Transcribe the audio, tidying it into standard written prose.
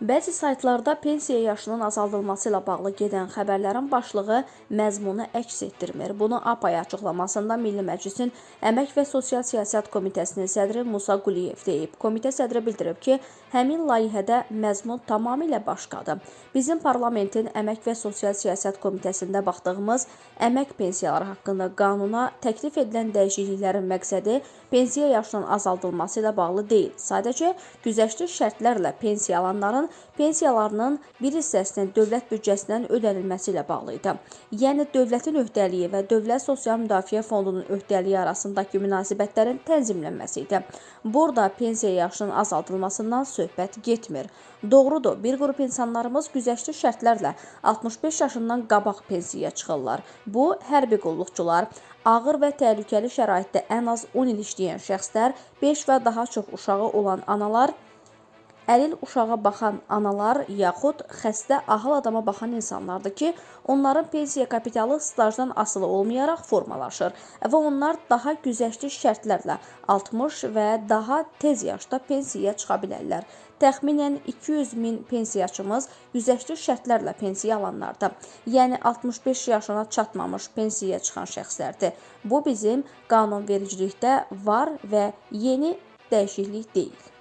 Bəzi saytlarda pensiya yaşının azaldılması ilə bağlı gedən xəbərlərin başlığı məzmunu əks etdirmir. Bunu APA açıqlamasında Milli Məclisin Əmək və Sosial Siyasət Komitəsinin sədri Musa Quliyev deyib. Komitə sədri bildirib ki, həmin layihədə məzmun tamamilə başqadır. Bizim parlamentin Əmək və Sosial Siyasət Komitəsində baxdığımız əmək pensiyaları haqqında qanuna təklif edilən dəyişikliklərin məqsədi pensiya yaşının azaldılması ilə bağlı deyil. Sadəcə güzəştli şərtlərlə pensiya alanların pensiyalarının bir hissəsinin dövlət büdcəsindən ödənilməsi ilə bağlı idi. Yəni dövlətin öhdəliyi və Dövlət Sosial Müdafiə Fondunun öhdəliyi arasındakı münasibətlərin tənzimlənməsi idi. Burada pensiya yaşının azaldılmasından söhbət getmir. Doğrudur, bir qrup insanlarımız güzəştli şərtlərlə 65 yaşından qabaq pensiyaya çıxırlar. Bu, hərbi qulluqçular, ağır və təhlükəli şəraitdə ən az 10 il işləyən şəxslər, 5 və daha çox uşağı olan analar, əlil uşağa baxan analar yaxud xəstə ahıl adama baxan insanlardır ki, onların pensiya kapitalı stajdan asılı olmayaraq formalaşır və onlar daha güzəştli şərtlərlə 60 və daha tez yaşda pensiyaya çıxa bilərlər. Təxminən 200 min pensiyaçımız güzəştli şərtlərlə pensiya alanlardır. Yəni 65 yaşına çatmamış pensiyaya çıxan şəxslərdir. Bu bizim qanunvericilikdə var və yeni dəyişiklik deyil.